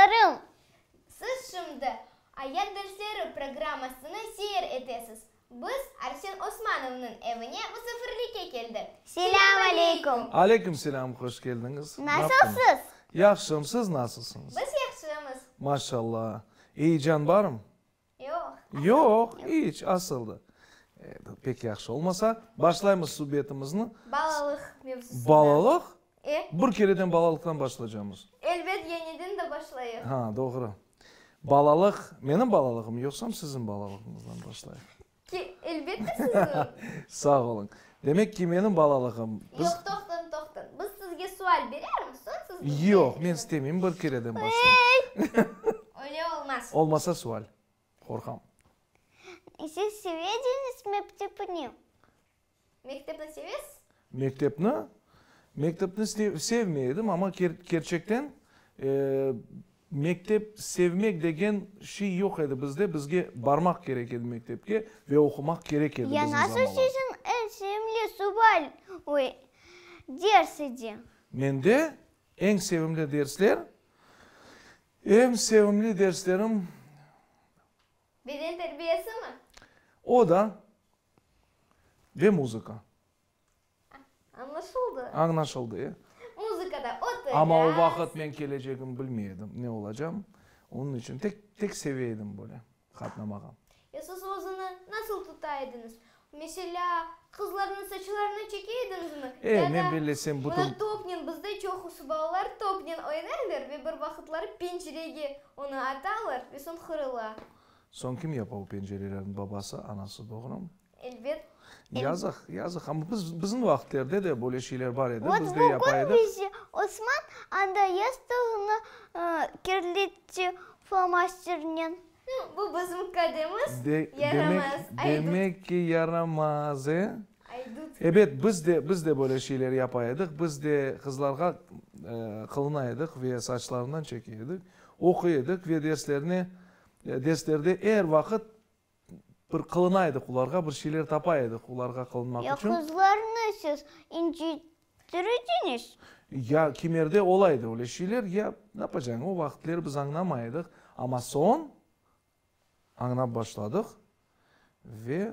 dostlarım! Siz şimdi Ayat dersleri programmasını seyir etesiz. Biz Arsen Osmanovnıñ evine musafirlikke keldik. Selâm aleyküm! Aleyküm selâm, hoş keldiñiz. Nasılsız? Yahşım, siz nasılsıñız? Biz yahşımız. Maşallah. Eyecan barmı? Yoq. Yoq, iç, asıl da. Pek yahşı. Olmasa, başlaymız subetimizni. Balalıq mevzusından. Balalıq? E. Bir kereden balalıqtan başlaycamız. Elbet, yeniden de başlayıq. Ha, doğru. Balalıq, menim balalığım yoqsam siziñ balalığıñızdan başlayıq? Ki, elbette siziñ. Sağ oluñ. Demek ki, menim balalığım. Yoq, toqtañ, toqtañ. Biz sizge sual berermiz, soñ siz bizge. Yoq, men istemeyim, bir kereden başlayıq. Öyle olmaz. Olmasa sual. Qorqam. Siz sevediñiz mektepni? Mektepni sevesiz? Mektepni? Mektepni sevmey edim, amma kerçekten mektep sevmek degen şey yoq edi bizde, bizge barmaq kerek edi mektepke ve oqumaq kerek edi Ya bizim nasıl zamanlarda. siziñ eñ sevimli sual, oy, ders edi? Mende eñ sevimli dersler, eñ sevimli derslerim. Beden terbiyesimi? O da ve muzıka. Añlaşıldı. Añlaşıldı, e. Muzıka da o Amma o vaqıt men kelecegimni bilmey edim, ne olacam. Onıñ içün tek, tek seve edim böyle qatnamağa. Ya siz özüni nasıl tuta ediñiz? Meselâ, qızlarnıñ saçlarını çeke ediñizmi? E, Ya men da bellesem bütün. Mına topnen, bizde çoqusı balalar topnen oynaylar ve bir vaqıtları pencerege onı atalar ve soñ qırıla. Soñ kim yapa o pencerelerni, babası, anası, doğrumı? Elbet. Yazıq, yazıq, amma biz, bizim vaqıtlerde de böyle şeyler bar edi, Vot biz de yapa bugün edik. bizi Osman anda yastığını kirletti flomasternen. Bu bizim kademiz, De, yaramaz, demek, aydut. demek ki yaramaz, e? Aydut. Ebet, biz de, biz de böyle şeyler yapa edik, biz de qızlarğa qılına edik ve saçlarından çeke edik, oquy edik ve derslerine, derslerde er vaqıt Bir qılına edik olarğa, bir şeyler tapa edik olarğa qılınmaq Ya içün. qızlarnı siz incitiridiñiz? Ya kimerde ola edi öyle şeyler, ya ne yapacañ, o vaqıtleri biz añlamay edik, amma soñ añlap başladıq ve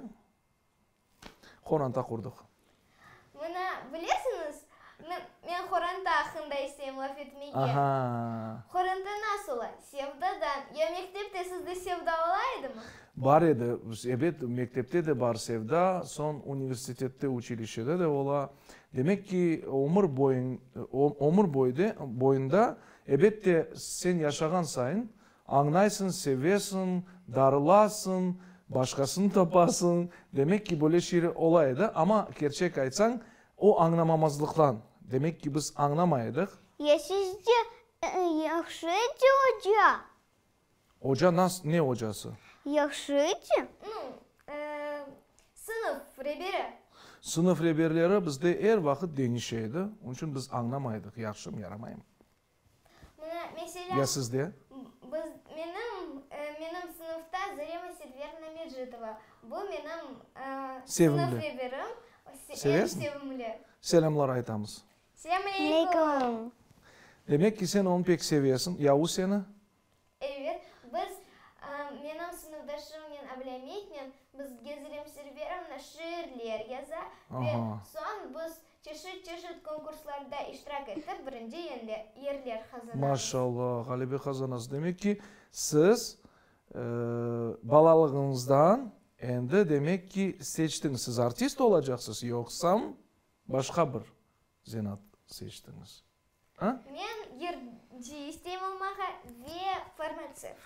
qoranta qurdıq. Mına, bilesiñiz, men qoranta aqqında isteyim laf etmege. Aha. Qoranta nasıl ola? Sevdadan. Ya mektepte sizde sevda ola edimi? Bar edi. Ebet, mektepte de bar sevda, soñ universitette, uçilişede de ola. Demek ki, ömür boyun, ömür boyde, boyunda, ebet de, sen yaşağan sayın Añlaysıñ, sevesiñ, darılasıñ, başqasını tapasıñ. Demek ki, böyle şeyler ola edi, amma kerçek aytsañ, o añlamamazlıqtan. Demek ki, biz añlamay edik. Ya sizde yahşı edi oca? Oca nas, ne ocası? Yahşı edi. Nu, sınıf reberi. Sınıf reberleri bizde er vaqıt deñişe edi, onıñ içün biz añlamay edik, yahşımı, yaramaymı. Mına, meselâ, Ya sizde? Biz, menim, menim sınıfta Zarema Sedverna Mecitova. Bu menim sınıf reberim. Sevesiñ? Eñ sevimli. Selâmlar aytamız. Selâm aleyküm. Demek ki, sen onı pek sevesiñ. Ya o seni? Evet, biz, menim sınıfdaşımnen Ablâmitnen, biz Gezrem Serverovna şiirler yaza ve soñ biz çeşit-çeşit konkurslarda iştirak etip, birinci yerler qazanamız. Maşallah, ğalebe qazanasız. Demek ki, siz balalığıñızdan endi, demek ki, seçtiñiz, siz artist olacaqsız, yoqsam başqa bir zenaat seçtiñiz? A? Men yırcı isteyim olmağa ve farmatsevt.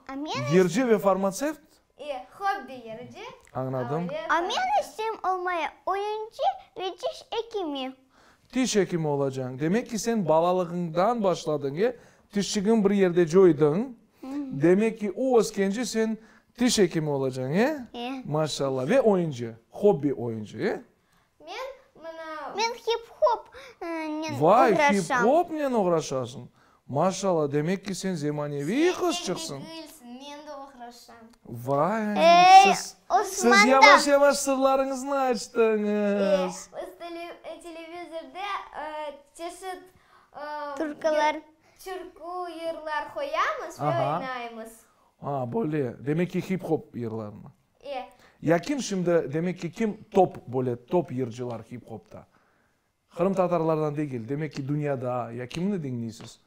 A men Yırcı ve farmatsevt? E, hobbi yırcı. Añladım. A men isteyim olmaya oyuncı ve tiş ekimi. Tiş ekimi olacañ. Demek ki, sen balalığıñdan başladıñ, e? Tişçigiñ bir yerde coydıñ. Demek ki, o öskence sen tiş ekimi olacañ, e? E. Maşallah. Ve oyuncı, hobbi oyuncı, e? Men mına. Men hip-hopnen Vay, oğraşam. hip-hopnen oğraşasıñ? Maşallah, demek ki, sen zemaneviy qızçıqsıñ. Sen tek degilsiñ, men de oğraşam. Vay, Ey, siz, Osman siz da. yavaş-yavaş sırlarıñıznı açtıñız. Biz televizorda çeşit Turkalar. Türkü, yırlar qoyamız ve oynaymız. A, böyle. Demek ki, hip-hop yırlarını. E. Ya kim şimdi, demek ki, kim top, böyle top yırcılar hip-hopta? Qırımtatarlardan degil, demek ki, dünyada, ya kimni diñleysiz?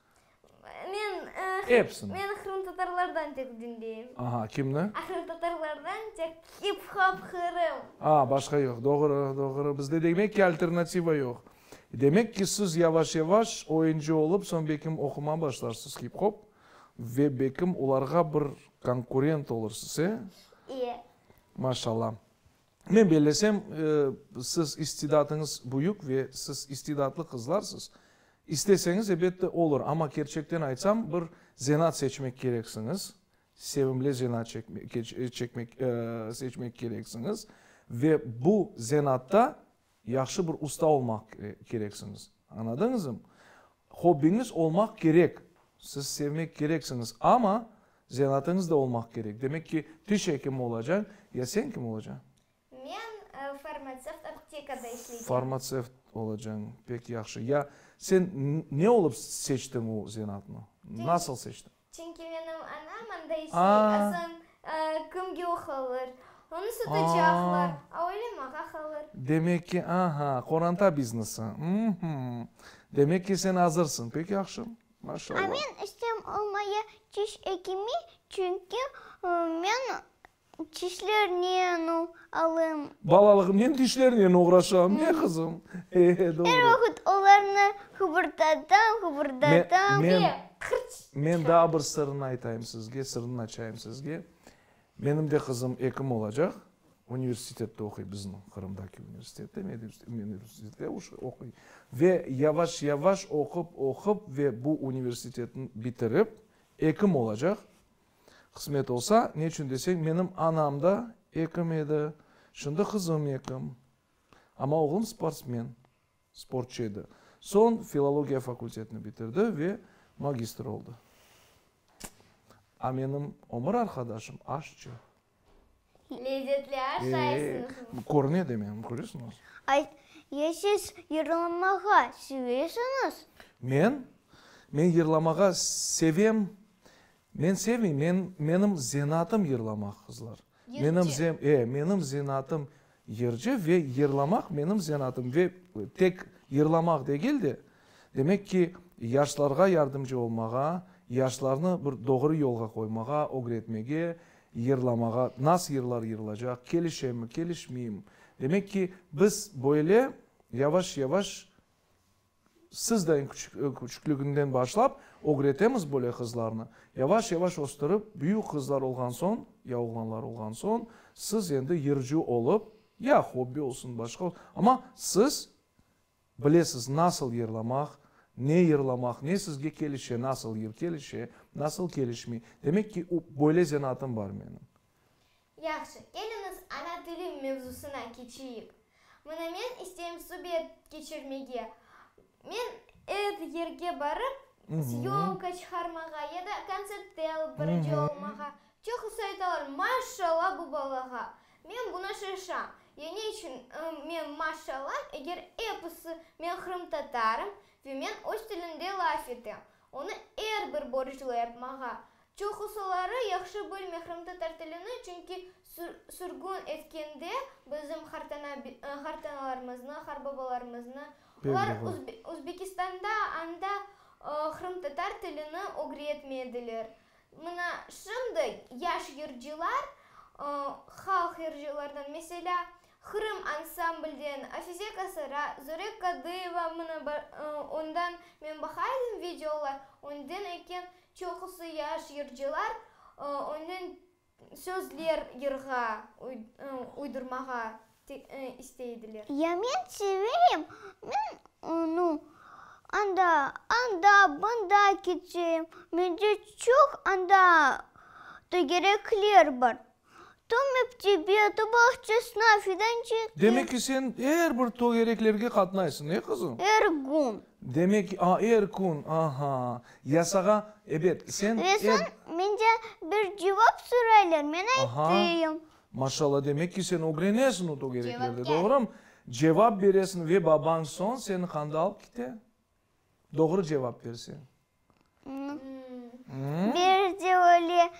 Men, Episini. Men qırımtatarlardan tek diñleyim. Aha, kimni? A qırımtatarlardan tek hip-hop Qırım. A, başqa yoq. Doğru, doğru. Bizde demek ki, alternativa yoq. Demek ki, siz yavaş-yavaş oyuncı olıp, soñ bekim oqumağa başlarsız hip-hop ve bekim olarğa bir konkurent olursız, e? E. Maşallah. Men bellesem, siz istidatıñız büyük ve siz istidatlı qızlarsız. İsteseñiz, ebette, olur, amma kerçekten aytsam, bir zenaat seçmek kereksiñiz, sevimli zenaat çekmek seçmek kereksiñiz ve bu zenaatta yahşı bir usta olmaq kereksiñiz. Añladıñızmı? Hobbiñiz olmaq kerek, siz sevmek kereksiñiz, amma zenaatıñız da olmaq kerek. Demek ki, tiş ekimi olacañ, ya sen kim olacañ? Men farmatsevt, aptekada işleycem. Farmatsevt olacañ, pek yahşı. Ya sen ne olıp seçtiñ o zenaatnı? Nasıl seçtiñ? Çünki menim anam anda işley, a soñ kimge o qalır? Onı satacaqlar, a öyle maña qalır. Demek ki, aha, qoranta biznesi. Mh-m. Demek ki, sen azırsıñ. Pek yahşı. Maşallah. A men istem olmaya tiş ekimi, çünki men Tişlernen alım. Balalığımnen tişlernen oğraşam, ne qızım? E, doğru. Er vaqıt olarnı qıbırdatam, qıbırdatam. Men, men daa bir sırnı aytayım sizge, sırnı açayım sizge. Menim de qızım ekim olacaq, universitette oquy, bizim Qırımdaki universitette, meduniversitette oquy. Ve yavaş-yavaş oqup, oqup ve bu universitetni bitirip, ekim olacaq. Qısmet olsa, ne içün deseñ, menim anam da ekim edi, şimdi qızım ekim. Amma oğlum sportsmen, sportçı edi. Soñ filologiya fakultetini bitirdi ve magistr oldı. A menim ömür arqadaşım aşçı. Lezetli aş aysıñızmı? Körüne de menim, köresiñiz. Ay, ya siz yırlamağa sevesiñiz? Men? Men yırlamağa sevem. Men sevmeyim, men, menim zenaatım yırlamaq, qızlar. Menim e, menim zenaatım yırcı ve yırlamaq menim zenaatım. Ve tek yırlamaq degil de, demek ki, yaşlarğa yardımcı olmağa, yaşlarnı bir doğru yolğa qoymağa, ögretmege, Yırlamağa, nasıl yırlar yırılacaq, kelişemi, kelişmeymi? Demek ki, biz böyle yavaş-yavaş, siz dayın küçüklüginden başlap, ögretemiz böyle qızlarnı. Yavaş-yavaş östürip, büyük qızlar olğan soñ, ya oğlanlar olğan soñ, siz endi yırcı olıp, ya hobbi olsun, başqa olsun, amma siz Bilesiz, nasıl yırlamaq, ne yırlamaq, ne sizge kelişe, nasıl yır kelişe, nasıl kelişmey. Demek ki, böyle zenaatım bar menim. Yahşı, keliñiz ana tilim mevzusına keçeyik. Mına men isteyim subet keçirmege. Men er yerge barıp, syomka çıqarmağa ya da kontsertte alıp barıcı olmağa. Çoqusı aytalar, maşşalla bu balağa. Men buna şaşam. Ya ne içün men maşşallam, eger episi men qırımtatarım ve men öz tilinde laf etem. Onı er bir borclu yapmağa. Çoqusıları yahşı bilmey qırımtatar tilini, çünki sürgün etkende bizim qartanalarımıznı, qartbabalarımıznı, olar Özbekistanda anda qırımtatar tilini ögretmediler. Mına şimdi yaş yırcılar, halq yırcılardan, meselâ, Qırım ansamblden Afize Kasara, Zore Kadıyeva, mına ondan men baqa edim videolar, önden eken çoqusı yaş yırcılar önden sözler yırğa uydurmağa isteydiler. Ya men seveyim, men, nu, anda, anda, bunda keteyim, mende çoq anda tögerekler bar. To mektebe, to bağçasına, fidançıqqa. Demek ki, sen er bir tögereklerge qatnaysıñ, e, qızım? Er kün. Demek ki, a, er kün, aha. Ya sağa, ebet, sen Ve er. soñ menden bir cevap soraylar, men aytayım. Maşallah, demek ki sen ögrenesiñ o tögereklerde, doğrumı? Cevap beresiñ ve babañ soñ seni qanda alıp kete? Doğru cevap berseñ. Bir de öyle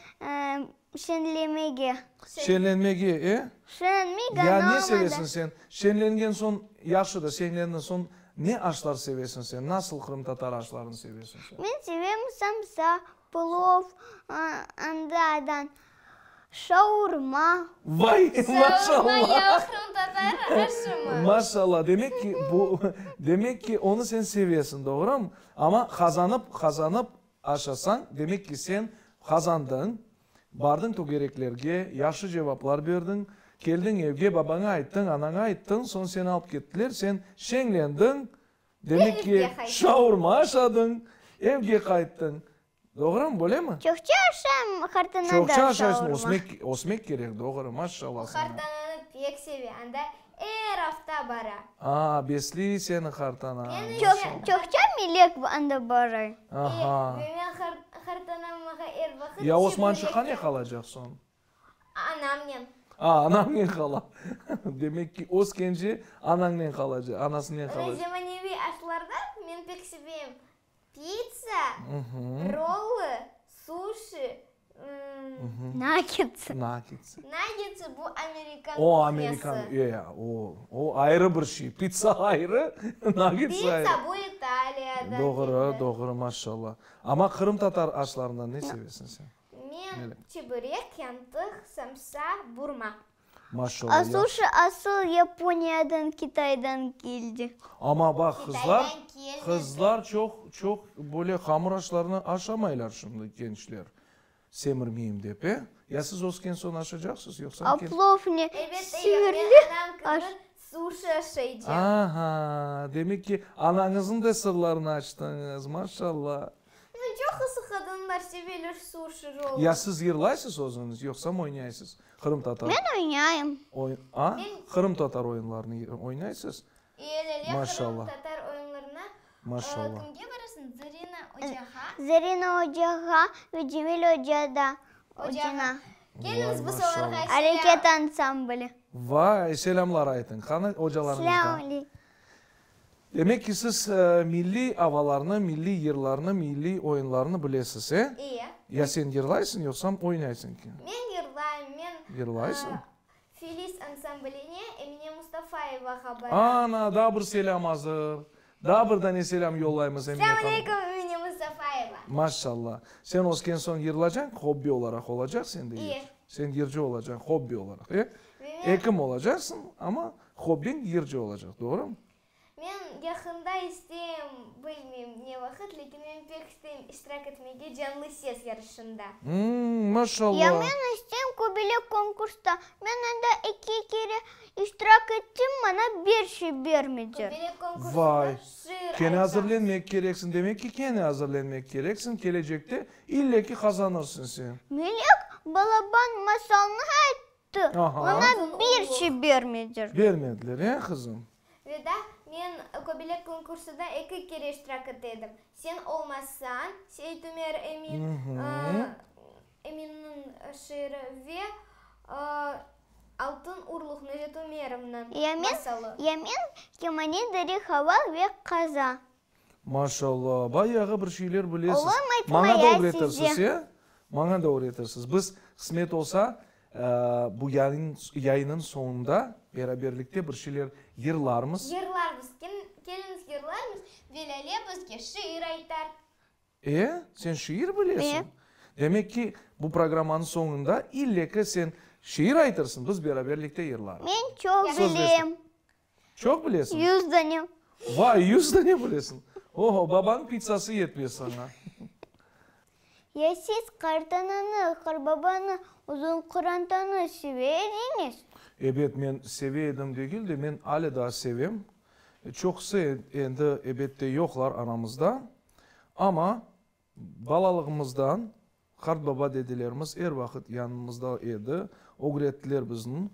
şenlemege. Şenlenmege, e? Şenlenmege, Ya ne sevesiñ sen? Şenlengen soñ, yahşı da, şenlendiñ soñ, ne aşlar sevesiñ sen? Nasıl qırımtatar aşlarını sevesiñ sen? Men sevem samsa, plov, andadan şaurma. Vay, maşallah! Şaurma ya qırımtatar aşımı? Maşallah, demek ki, bu, demek ki, onı sen sevesiñ, doğrumı? Amma qazanıp, qazanıp aşasañ, demek ki, sen qazandıñ, bardıñ tögereklerge, yahşı cevaplar berdiñ, keldiñ evge, babaña ayttıñ, anaña ayttıñ, soñ seni alıp kettiler, sen şeñlendiñ, demek ki, şaurma aşadıñ, evge qayttıñ. Doğrumı, böylemi? Çoqça aşayım, qartana da Çoqça aşaysıñ, ösmek, ösmek kerek, doğru, maşallah saña. O qartananı pek seve, anda er afta bara. A, besliy seni qartana. Çoq, çoqça Melek anda bara. Aha. E, ve men qartanam maña er vaqıt Ya Osmançıqqa ne qalacaq soñ? Anamnen. A, anañnen qala. Demek ki, öskence anañnen qalacaq, anasınen qalacaq. Zemaneviy aşlardan men pek sevem Pitsa, rollı, suşi, Naggetsi. Naggetsi. Naggetsi bu amerikan O amerikan, e, o, o ayrı bir şey. Pitsa ayrı, naggetsi ayrı. Pitsa bu İtaliyadan Doğru, doğru, maşallah. Amma qırımtatar aşlarından ne sevesiñ sen? Men çeburek, yantıq, samsa, burma. Maşallah, A suşi asıl Yaponiyadan, Kitaydan keldi. Amma baq, qızlar, qızlar çoq, çoq böyle hamur aşlarını aşamaylar şimdi gençler, semirmeyim dep, e? Ya siz ösken soñ aşacaqsız, yoqsa? A plov ne? Elbette yoq, men anam kibi suşi aşaycam. Aha, demek ki, anañıznıñ da sırlarını açtıñız, maşallah. Çoqusı qadınlar seveler suşi, rollı. Ya siz yırlaysız özüñiz, yoqsa oynaysız? Qırımtatar. Men oynayım. Oy, a? Qırımtatar oyunlarını oynaysız? Elele Maşallah. qırımtatar oyunlarına Maşallah. Kimge barasıñ? Zarina ocağa. Zarina ocağa ve Cemil oca ocana. Keliñiz biz olarğa selâm. Areket ansambli. Vay, selâmlar aytıñ. Qani ocalarıñızğa? Selâm aleykum. Demek ki, siz milliy avalarnı, milliy yırlarnı, milliy oyunlarnı bilesiz, e? İye. Ya sen yırlaysıñ, yoqsam oynaysıñ ki? Men yırlayım, men. Yırlaysıñ? Filiz ansambline Emine Mustafayevağa baram. Ana, daa bir selâm azır. Daa bir dane selâm yollaymız Emine Selâm hanımğa. aleykum, Emine Mustafayeva. Maşallah. Sen ösken soñ yırlacañ, hobbi olaraq olacaq sende yır. İye. Sen yırcı olacañ, hobbi olaraq, e? Ve men. Ekim olacaqsıñ, amma Hobbiñ yırcı olacaq, doğrumı? Men yaqında isteyim, bilmeyim ne vaqıt, lâkin men pek isteyim iştirak etmege Canlı ses yarışında. Mmm, maşallah! Ya men isteyim Kobelek konkursta. Men anda eki kere iştirak ettim, maña bir şey bermediler. Kobelek konkursında Vay! şiir Kene aytam. azırlenmek kereksiñ, demek ki, kene azırlenmek kereksiñ, kelecekte ille ki qazanırsıñ sen. Melek balaban masalnı ayttı. Oña bir şey bermediler. Bermediler, e, qızım? Veda, men Kobelek konkursında eki kere iştirak ete edim. Sen olmasañ, Seitümer Emin, Eminniñ şiiri ve Altın urluq, Necet Ümerovnıñ masalı. Ya men, Kemane Deri Haval ve Qaza. Maşallah, bayağı bir şeyler bilesiz. Olam Maña da aytmaya ögretirsiz, size. e? Maña da ögretirsiz. Biz, qısmet olsa, bu yayın, yayınıñ soñunda beraberlikte bir şeyler yırlarmız. Yırlarmız. Keliñiz yırlarmız ve Lâle bizge şiir aytar. E, sen şiir bilesiñ? E. Demek ki, bu programmanıñ soñunda ille ki sen şiir aytırsıñ, biz beraberlikte yırlarmız. Men çoq Söz bilem. Çoq bilesiñ? Yuz dane. Vay, yuz dane bilesiñ! Oho, babañ pitsası yetmez saña. Ya siz qartananı, qarbabanı, uzun qorantanı seve ediñiz? Ebet, men seve edim degil de, men ale daa sevem. Çoqusı endi, ebette, yoqlar aramızda. Amma balalığımızdan qartbaba-dedelerimiz er vaqıt yanımızda edi, ögrettiler bizni,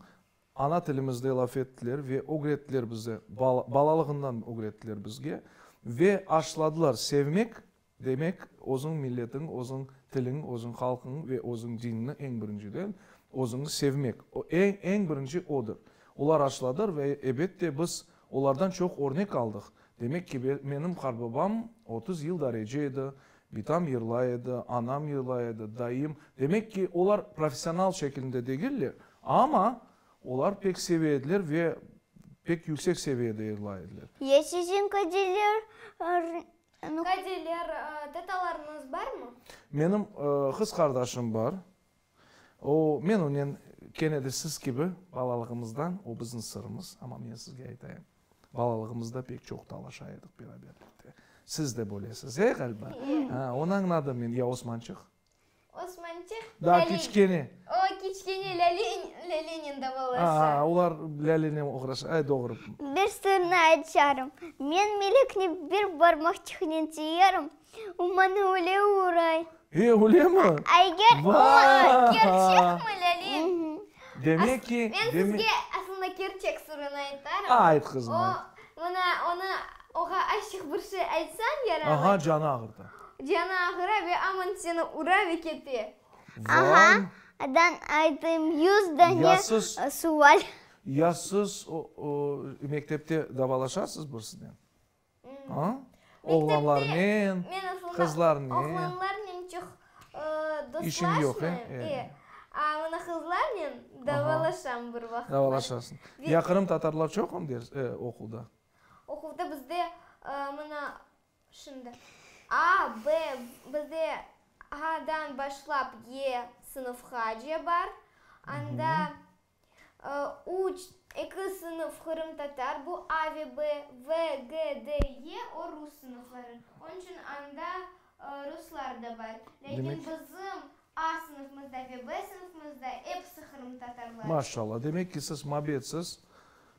Ana tilimizde laf ettiler ve ögrettiler bize, balalığından ögrettiler bizge ve aşladılar sevmek demek özüñ milletiñ, özüñ tiliñ, özüñ halqıñ ve özüñ dinini eñ birinciden özüñi sevmek, eñ eñ birinci odır. Olar aşladılar ve ebette biz olardan çoq örnek aldıq. Demek ki, menim qartbabam 30 yıl darece edi. Bitam yırlay edi, anam yırlay edi, dayım. Demek ki, olar professional şekilinde degiller, amma olar pek seve ediler ve pek yüksek seviyede yırlay ediler. Ya siziñ kadeler Kadeler, tatalarıñız barmı? Menim qız qardaşım bar. O, men onen kene de siz kibi balalığımızdan, o bizim sırımız, amma men sizge aytayım, balalığımızda pek çoq talaşa edik beraberlikte. Siz de bölesiz, e, ğaliba? Ha, onı añladım men. Ya Osmançıq? Osmançıq Daa kiçkene. O, kiçkene Lâlenen davalaşa. A, olar Lâlenen oğraşa. Ay, doğru. Bir sırnı açarım. Men Melekni bir barmaqçıqnen tiyerim, o maña öyle uray. E, öylemi? Ayger, o, kerçekmi, Lâle? Demek ki, Men sizge aslında kerçek sırını aytarım. Ayt, qızım, ayt. O, mına, onı, oğa açıq bir şey aytsañ yaramay. Aha, canı ağırta. Canı ağıra ve aman seni ura ve kete. Aha, dan aytayım, yüz dane sual. Ya siz mektepte davalaşasız birisinen? A? Oğlanlarnen, qızlarnen. Oğlanlarnen çoq dostlaşmayım. İşiñ yoq, e? E. A mına qızlarnen davalaşam bir vaqıtlar. Davalaşasıñ. Ya qırımtatarlar çoqmı ders, oquvda? Oquvda bizde mına Şimdi A, B, bizde A-dan başlap E sınıfqace bar. Anda üç, eki sınıf qırımtatar, bu A ve B, V, G, D, E o rus sınıfları. Onıñ içün anda ruslar da bar. Lâkin bizim A sınıfımızda ve B sınıfımızda episi qırımtatarlar. Maşallah, demek ki siz mabetsiz,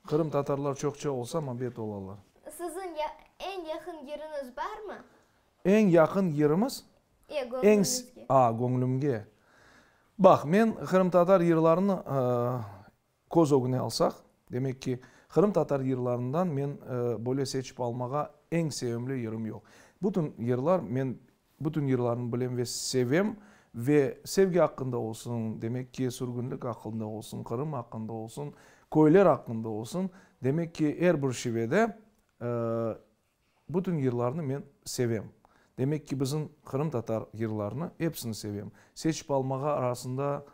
qırımtatarlar çoqça olsa mabet olalar. Siziñ eñ yaqın yeriñiz barmı? Eñ yaqın yerimiz? E, göñlüñizge. A, göñlümge. Baq, men qırımtatar yırlarını Köz ögüne alsaq, demek ki, qırımtatar yırlarından men böyle seçip almağa eñ sevimli yırım yoq. Bütün yırlar, men bütün yırlarnı bilem ve sevem ve sevgi aqqında olsun, demek ki, sürgünlik aqqında olsun, Qırım aqqında olsun, köyler aqqında olsun, demek ki, er bir şivede bütün yırlarnı men sevem. Demek ki, bizim qırımtatar yırlarını episini sevem. Seçip almağa arasında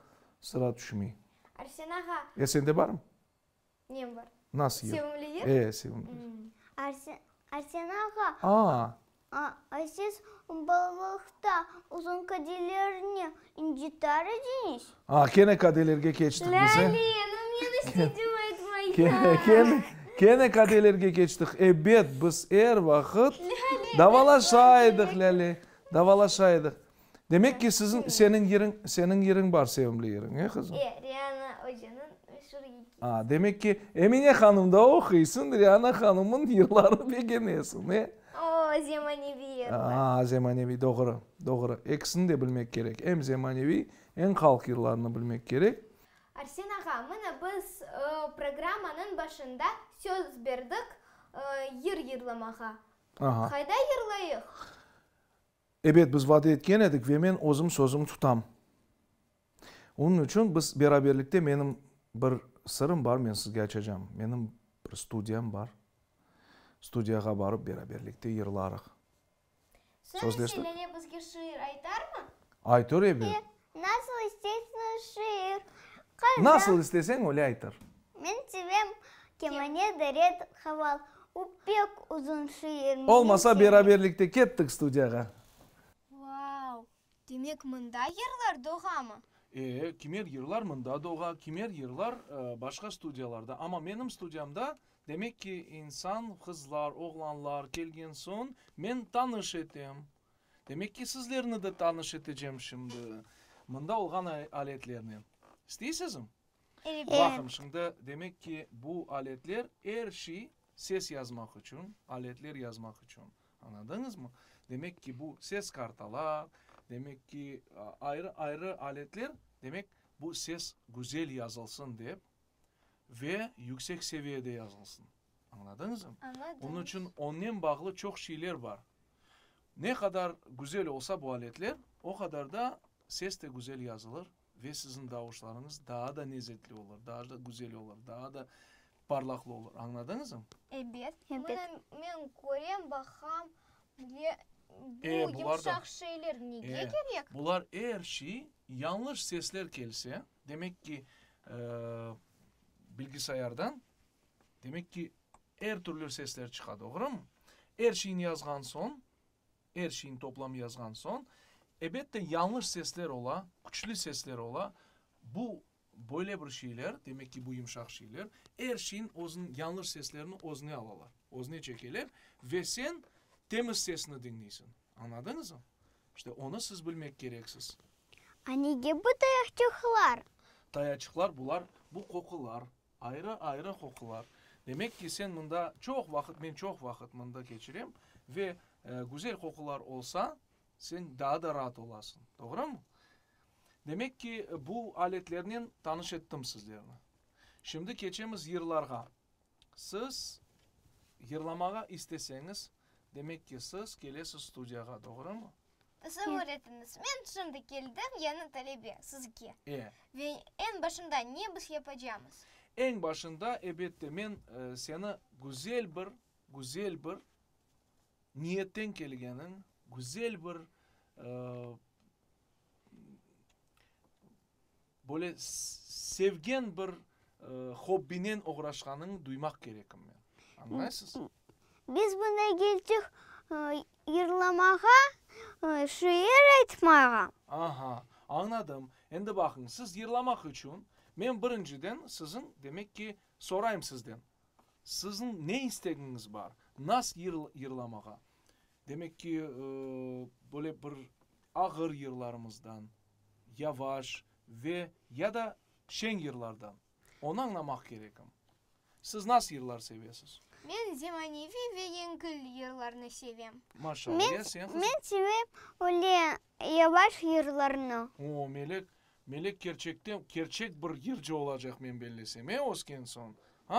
sıra tüşmey. Arsen ağa. E, sende barmı? Nem bar? Nasıl yır? Sevimli yır? E, sevimli yır. Arsen ağa. A. A siz balalıqta uzun kadelerni inciter ediñiz? A, kene kadelerge keçtik biz, e? Lâle, nu men istedim aytmaya. Kene, kene kadelerge keçtik. Ebet, biz er vaqıt davalaşa edik, Lâle, davalaşa edik. Demek ki, siziñ, seniñ yırıñ, seniñ yırıñ bar, sevimli yırıñ, e, qızım? E, Riana ocanıñ meşur yeki. A, demek ki, Emine hanım da oquysıñ, Riana hanımnıñ yırlarını begenesiñ, e? O, zemaneviy yırlar. A, zemaneviy, doğru, doğru. Ekisini de bilmek kerek, em zemaneviy, em halq yırlarını bilmek kerek. Arsen ağa, mına biz programmanıñ başında söz berdik yır yırlamağa. Aha. Qayda yırlayıq? Ebet, biz vade etken edik ve men özüm sözüm tutam. Onıñ içün biz beraberlikte menim bir sırım bar, men sizge açacam. Menim bir studiyam bar. Studiyağa barıp beraberlikte yırlarıq. Soñ Sözleştik? Selene bizge şiir aytarmı? Aytır, ebet. Nasıl isteysiñiz şiir? Qayda? Nasıl isteseñ, öyle aytır. Men sevem kemane daret haval. O pek uzun şiir. Menim Olmasa, sevim. beraberlikte kettik studiyağa. Vau! Demek mında yırlar doğamı? E, kimer yırlar mında doğa, kimer yırlar başqa studiyalarda. Amma menim studiyamda, demek ki, insan, qızlar, oğlanlar kelgen soñ, men tanış etem. Demek ki, sizlerni de tanış etecem şimdi mında olğan aletlernen. İsteysizmi? Evet. Baqıñ, şimdi, demek ki, bu aletler er şey ses yazmaq içün, aletler yazmaq içün. Añladıñızmı? Demek ki, bu ses kartalar, demek ki, ayrı-ayrı aletler, demek, bu ses güzel yazılsın dep ve yüksek seviyede yazılsın. Añladıñızmı? Añladım. Onıñ içün onen bağlı çoq şeyler bar. Ne qadar güzel olsa bu aletler, o qadar da ses de güzel yazılır ve siziñ davuşlarıñız daa da nezetli olur, daa da güzel olur, daa da parlaqlı olur. Añladıñızmı? Ebet. Ebet. Mına men körem, baqam, bile. Bu yımşaq şeyler nege kerek? Bular er şey yañlış sesler kelse, demek ki, bilgisayardan, demek ki, er türlü sesler çıqa, doğrumı? Er şeyni yazğan soñ, er şeyni toplam yazğan soñ, ebette, yañlış sesler ola, küçlü sesler ola. Bu Böyle bir şeyler, demek ki, bu yımşaq şeyler, er şeyin özüniñ yañlış seslerini özüne alalar, özüne çekeler ve sen temiz sesni diñleysiñ. Añladıñızmı? İşte, onı siz bilmek kereksiz. A nege bu tayaqçıqlar? Tayaçıqlar, bular, bu qoqular, ayrı-ayrı qoqular. Demek ki, sen mında çoq vaqıt, men çoq vaqıt mında keçirem ve güzel qoqular olsa, sen daa da raat olasıñ. Doğrumı? Demek ki, bu aletlernen tanış ettim sizlerni. Şimdi keçemiz yırlarğa. Siz yırlamağa isteseñiz, demek ki, siz kelesiz studiyağa, doğrumı? Tasavvur etiñiz, men şimdi keldim yañı talebe, sizge. E. Ve eñ başında ne biz yapacamız? Eñ başında, ebette, men seni güzel bir, güzel bir niyetten kelgeniñ, güzel bir Böyle sevgen bir hobbinen oğraşqanıñı duymaq kerekim men. Añlaysız? Biz bunda keldik yırlamağa, şiir aytmağa. Aha, añladım. Endi baqıñ, siz yırlamaq içün, men birinciden siziñ, demek ki, sorayım sizden, siziñ ne istegiñiz bar, nas yırlamağa? Demek ki, böyle bir ağır yırlarımızdan, yavaş ve ya da şeñ yırlardan. Onı añlamaq kerekim. Siz nasıl yırlar sevesiz? Men zemaneviy ve yengil yırlarnı sevem. Maşallah. Ya sen, qızım? Men sevem öyle yavaş yırlarnı. O, Melek, Melek kerçekten, kerçek bir yırcı olacaq, men bellesem, e, ösken soñ, a?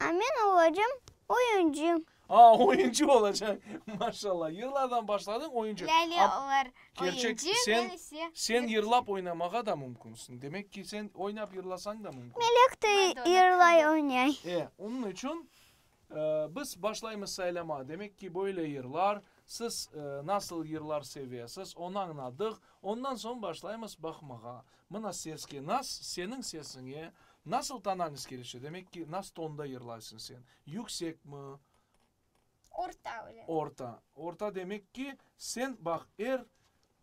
A men olacam oyuncı. A, oyuncı olacaq. Maşallah. Yırlardan başladıñ, oyuncı. Lâle olar Kerçek, oyuncı, sen, men ise sen yırlap oynamağa da mümkünsiñ. Demek ki, sen oynap yırlasañ da mümkün. Melek de yırlay, oynay. E, onıñ içün biz başlaymız saylama. Demek ki, böyle yırlar, siz nasıl yırlar sevesiz, onı añladıq. Ondan soñ başlaymız baqmağa. Mına seske nas, seniñ sesiñe nasıl tonalnost kelişe? Demek ki, nas tonda yırlaysıñ sen? Yüksekmi? Orta öyle. Orta. Orta demek ki, sen, baq, er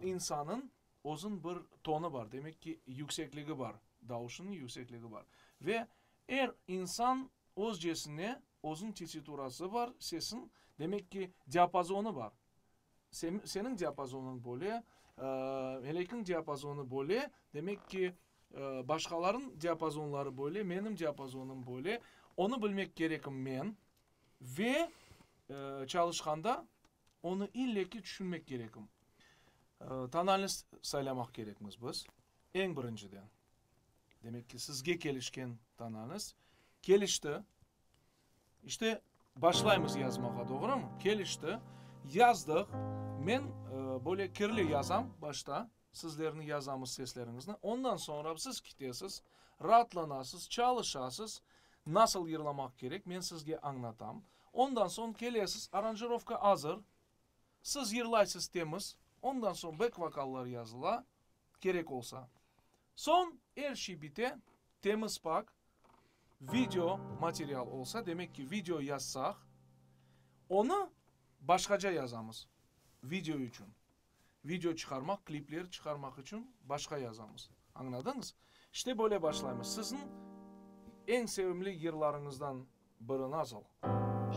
insanıñ özüñ bir tonı bar, demek ki, yüksekligi bar, davuşınıñ yüksekligi bar. Ve er insan özcesine, özüñ tesiturası bar, sesiñ, demek ki, diapazonı bar. Seniñ diapazonıñ böyle, Melekniñ diapazonı böyle, demek ki, başqalarnıñ diapazonları böyle, menim diapazonım böyle. Onı bilmek kerekim men ve çalışqanda onı ille ki tüşünmek kerekim. Tonalnost saylamaq kerekmiz biz, eñ birinciden. Demek ki, sizge kelişken tonalnost kelişti. İşte, başlaymız yazmağa, doğrumı? Kelişti, yazdıq. Men böyle kirli yazam başta, sizlerni yazamız sesleriñizni. Ondan soñra siz kitesiz, raatlanasız, çalışasız, nasıl yırlamaq kerek, men sizge añlatam. Ondan soñ kelesiz, aranjirovka azır, siz yırlaysız temiz, ondan soñ bek-vokallar yazıla, kerek olsa. Soñ er şey bite, temiz pak video material olsa, demek ki, video yazsaq, onı başqaca yazamız, video içün. Video çıqarmaq, klipler çıqarmaq içün başqa yazamız. Añladıñız? İşte böyle başlaymız. Siziñ eñ sevimli yırlarıñızdan biri nasıl?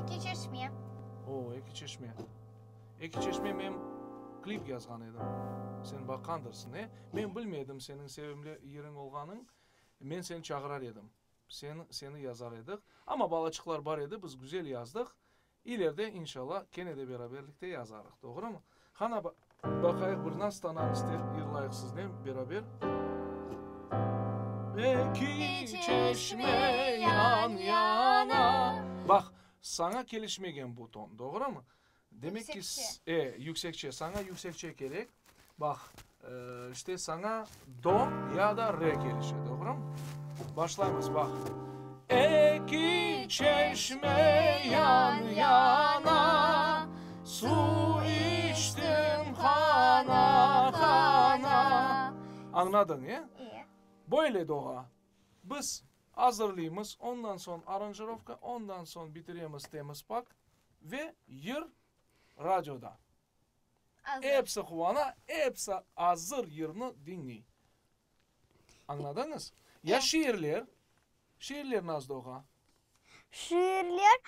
Eki çeşme. O, Eki çeşme. Eki çeşme men klip yazğan edim. Sen baqqandırsıñ, e? Men bilmedim seniñ sevimli yırıñ olğanıñ. Men seni çağırar edim. Sen, seni yazar edik. Amma balaçıqlar bar edi, biz güzel yazdıq. İleride, inşallah, kene de beraberlikte yazarıq, doğrumı? Qana, baqayıq, bir nasıl tanamız dep yırlayıq siznen beraber. Eki çeşme yan-yana. Baq, saña kelişmegen bu ton, doğrumı? Demek ki, e, yüksekçe, saña yüksekçe kerek. Baq, işte saña do ya da re kelişe, doğrumı? Başlaymız, baq. Eki çeşme yan-yana, su. Añladıñ, e? E. Böyle doğa. Biz azırlıymız, ondan soñ aranjirovka, ondan soñ bitiremiz temiz-pak ve yır radioda. Azır. Episi quvana, episi azır yırnı diñley. Añladıñız? Ya şiirler? Şiirler nasıl doğa? Şiirler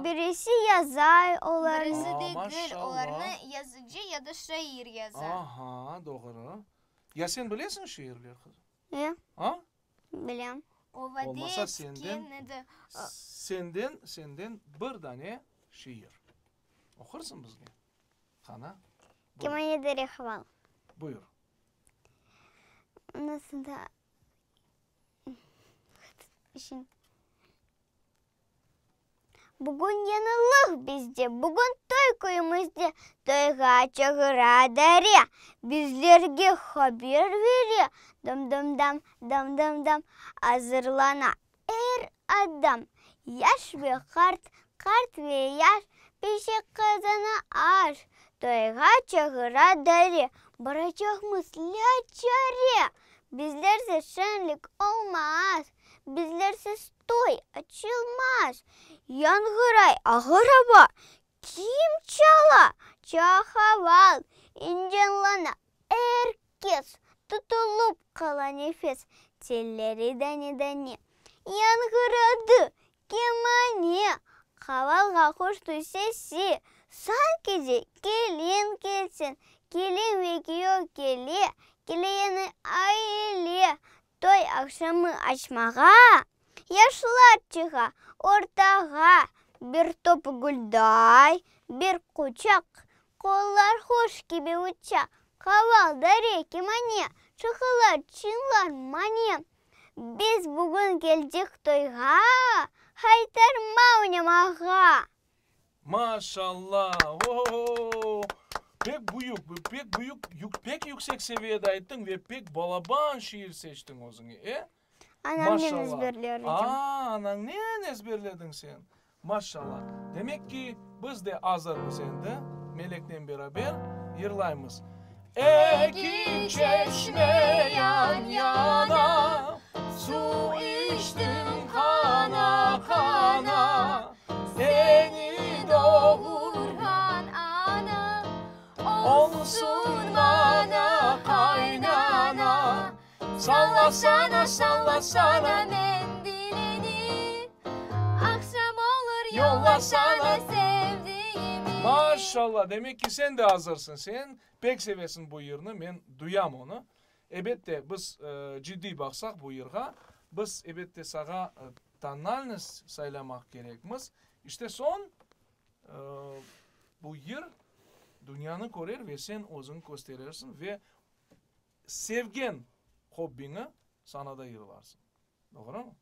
birisi yaza olarnı. Birisi Aa, degil, maşallah. olarnı yazıcı ya da şair yaza. Aha, doğru. Ya sen bilesiñ şiirler, qızım? E. A? Bilem. O Olmasa Vadetskiy senden, ne de. senden, senden bir dane şiir. Oqursıñ bizge? Qana? Buyur. Kemane dere haval. Buyur. Nasıl da işin. Bugün yañılıq bizde, bugün toy köyümizde, Toyğa çağıra dere, bizlerge haber bere. Dam-dam-dam, dam-dam-dam, azırlana er adam. Yaş ve qart, qart ve yaş, pişe qazana aş. Toyğa çağıra dere, baracaqmız lâçare. Bizlersiz şeñlik olmaz, bizlersiz toy açılmaz. Yañğıray ağır ava, kim çala çahaval, Eyecanlana er kes, tutulıp qala nefes. Telleri dane-dane yañğıradı kemane, Qavalğa qoştı sesi, sanki de kelin kelsin. Kelin ve kiyöv kele, kele yañı aile, Toy aqşamı açmağa yaşlar çığa ortağa, Bir top gülday, bir quçaq, qollar quş kibi uça, Qaval, dare, kemane, şaqalar, çıñlar, mane. Biz bugün keldik toyğa, haytarma oynamağa. Maşallah! O-o-o! Pek büyük, pek büyük, pek yüksek seviyede ayttıñ ve pek balaban şiir seçtiñ özüñe, e? Anamnen Maşallah! ezberledim. A, anañnen ezberlediñ sen! Maşallah! Demek ki, biz de azırmız endi, Meleknen beraber yırlaymız. Eki çeşme yan-yana, Suv içtim qana-qana, Seni doğurğan ana, Olsun maña qaynana. Sallasana, sallasana mendilini, Aqşam olur, yollasana sevdigimi. Maşallah, demek ki, sen de azırsıñ, sen pek sevesiñ bu yırnı, men duyam onı. Ebette, biz ciddiy baqsaq bu yırğa, biz, ebette, sağa tonalnost saylamaq kerekmiz. İşte soñ, bu yır dünyanı körer ve sen özüñ kösterersiñ ve Sevgen hobbiñi sanada yırlarsıñ. Doğrumı?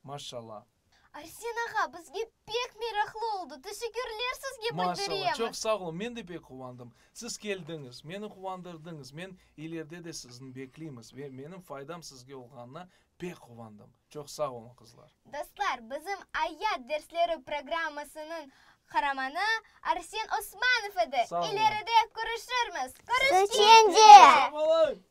Maşşalla. Arsen ağa, bizge pek meraqlı oldı. Teşekkürler sizge Maşşalla, bildiremiz. çoq sağ oluñ. Men de pek quvandım. Siz keldiñiz, meni quvandırdıñız. Men ileride de sizni bekleymiz ve menim faydam sizge olğanına pek quvandım. Çoq sağ oluñ, qızlar. Dostlar, bizim Ayat dersleri programmasınıñ qaramanı Arsen Osmanov edi. Sağ olun. İleride körüşirmiz. Körüşkence! Sağ olun!